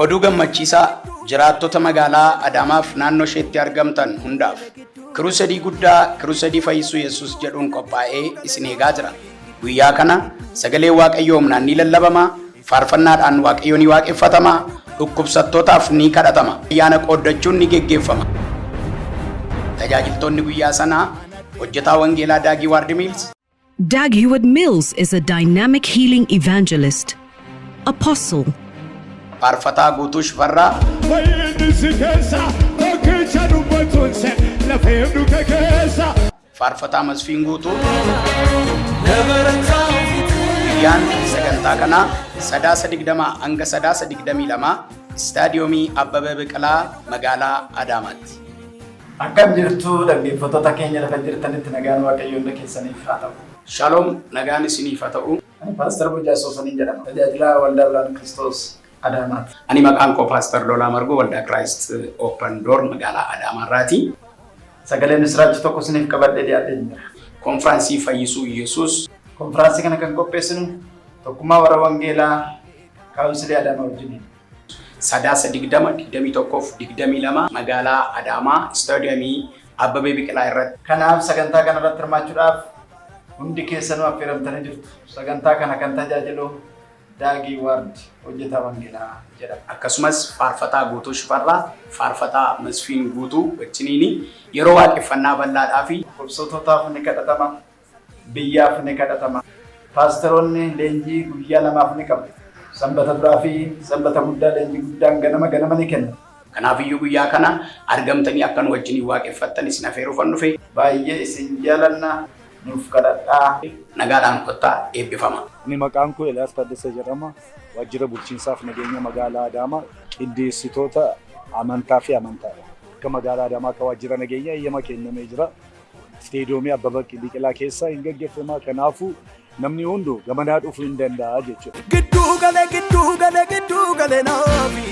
Oduu gammachiisaa jiraattota magaalaa Adaamaaf naannoo isheetti argamtan hundaaf Kiruusedii guddaa Kiruusedii Fayyisuu Yesuus jedhuun qophaa'ee isin eegaa jira. Guyyaa kana sagaleen Waaqayyoo humnaan ni lallabama, faarfannaadhaan Waaqayyo ni waaqeffatama, dhukkubsattootaaf ni kadhatama, ayyaana qooddachuun ni geggeeffama. Tajaajiltoonni guyyaa sanaa hojjetaa wangeelaa Daagii Waardi Miils, Dag Heward Mills is a dynamic healing evangelist, apostle, Faarfataa Guutuu Shifarraa, Fayyinni si keessa tokkicha dubbatuun se lafee dhuka keessa. Faarfataa Masfiin Guutuu. Guyyaan sagantaa kanaa Sadaasa 20 hanga Sadaasa 22 Istaadiyoomii Abbabee Biqilaa magaalaa Adaamaatti. Akkam jirtu dhaggeeffattoota keenya lafa jirtanitti nagaan Waaqayyo hunda keessaniif haa ta'u. Shalom, nagaan isiniif haa ta'u. Ani Paaster Bulchaa Soosaniin jedhama. Tajaajilaa Waldaa Birhaan Kiristoos Adaamaati. Ani maqaan koo Paaster Lolaa Margoo Waldaa Christ Open Door magaalaa Adaamaarraati. Sagalee misiraachuu tokko isiniif qabadhee dhiyaadhee jira. Konfiraansii Fayyisuu Yesuus. Konfiraansii kana kan qopheessinu tokkummaa warra Wangeelaa Kaawunsilii Adaamaa wajjiniin. Sadaasa 20, 21 fi 22 magaalaa Adaamaa Istaadiyoomii Abbabee Biqilaa irratti. Kanaaf sagantaa kana irratti hirmaachuudhaaf hundi keessanuu affeeramtanii jirtu. Sagantaa kana kan tajaajilu Daagii Waard hojjetaa Wangeelaa jedhama. Akkasumas Faarfataa Guutuu Shifarraa, Faarfataa Masfiin Guutuu wajjiniin yeroo waaqeffannaa bal'aadhaa fi. Dhukkubsatootaaf ni kadhatama, biyyaaf ni kadhatama. Paasteroonni leenjii guyyaa lamaaf ni qabu. Sanbata duraa fi sanbata guddaa leenjii guddaan ganama ganama ni kenna. Kanaafiyyuu guyyaa kana argamtanii akka nu wajjiniin waaqeffattan isin afeeruufan dhufe. Baay'ee isin jaalanna nuuf kadhadhaa. Nagaadhaan kottaa eebbifama. Ani maqaan koo Eliyaas Taaddasa jedhama. Waajjira Bulchiinsaaf Nageenya Magaalaa Adaamaa qindeessitoota amantaa fi amantaadha. Akka magaalaa Adaamaa akka waajjira nageenyaa eeyyama kennamee jira. Isteediyoomii Abbabaa Biqilaa keessa hin gaggeeffama. Kanaafuu namni hundu gamanaa dhufuu hin danda'a jechuudha. Gidduu gale gidduu gale gidduu gale naafi.